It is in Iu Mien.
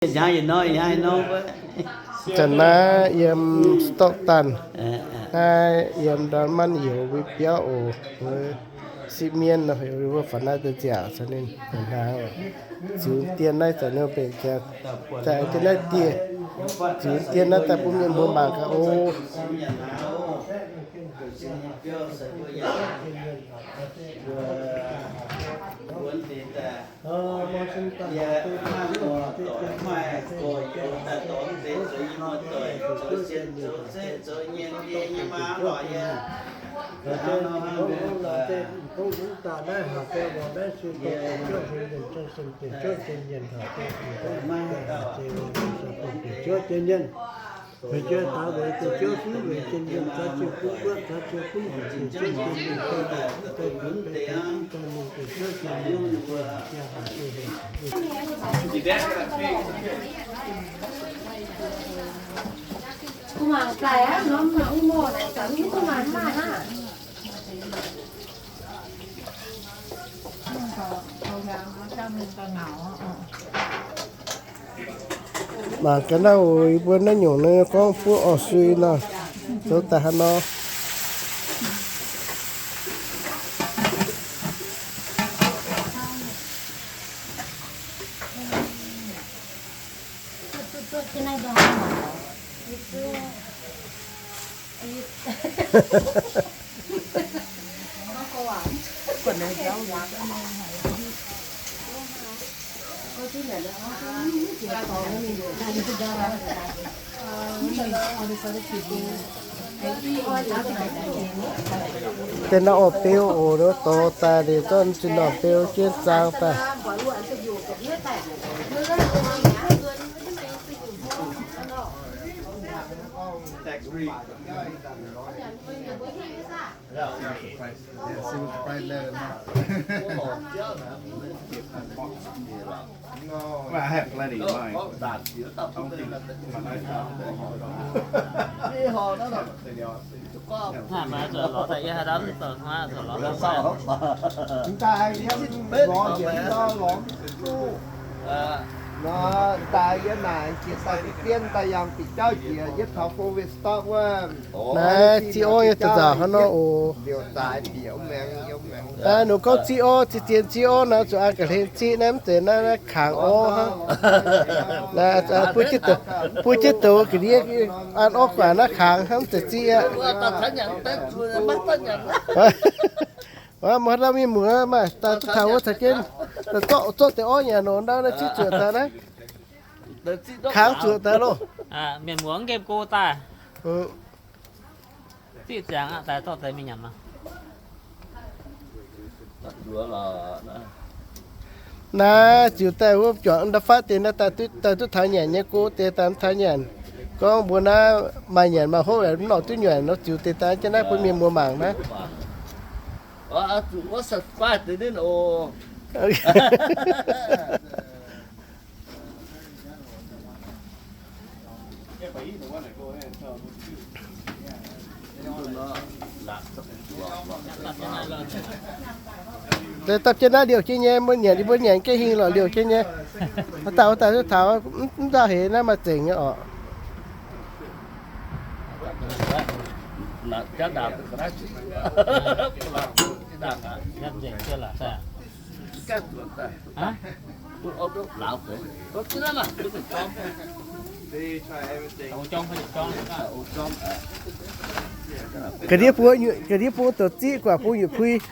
Zanc naaiv yiem Stockton, naaiv yiem ndorn manv youz mbuo biauv oc. Sipv mienh nor, wuov faaux naaiv deix ziangh caux ninh hnaangx. Ziux dien naaiv zanc ninh mbenc ziangx, zanc jienv naaiv dieh, ziux dien naaiv daaih bun mienh muoz mangc gaax oc. Mangc gaax naaiv oc, yie mbuo naaiv nyungc nor gorngv buov orv sui nor, zoux daaih haaix nor. Deix norm orv beu oc, dorh daaih liuz zorqv zinh norm beu jienv zaang daaih. Well, I have plenty of mine. I don't think Naaiv ziqv orv nyei da'zauc hnangv nor oc. Naaiv nungx gorngv ziqv orv, zien zien ziqv orv nor, zuqc an ga'hlen ziqv naaiv, mv zeiz naaiv, naaiv kangx orv hnangv. Naaiv bun jienv douz ga'ndiev an orv guangc naaiv kangx hnangv, mv zeiz ziqv aqv. Mv haaix dauh mienh muoz maaih daaih duqv taux wuov caux jienv zorqv, zorqv deix orv nyanc nor, ndau naaiv ziqv zuoqc daaih naaiv. Kangx zuoqc daaih loh. Mienh muoz nqemh go daaih. Ziqv ziangx aqv, daaih zorqv deix mingh nyanc maah. Naaiv ziux daaih wuov juangc ndau fatv deix naaiv daaih duqv taux nyanc nyei go deix daaih mv taux nyanc. Gorngv mbuo naaiv maaih nyanc maaih hopv, mv norqc duqv nyanc nor, ziux deix daaih jienv naaiv bun mienh muoz mangc naaiv. Dapv jienv naaiv liouh jienv nyei, mbuo nyanc, mbuo nyanc gengh hingh lorqc, liouh jienv nyei. Haaix dauh haaix dauh taux, mv dauh heix naaiv maaih zengc nyei orqc. Ga'ndiev bung, ga'ndiev bung doqc ziqv guangc bung nyutc puix.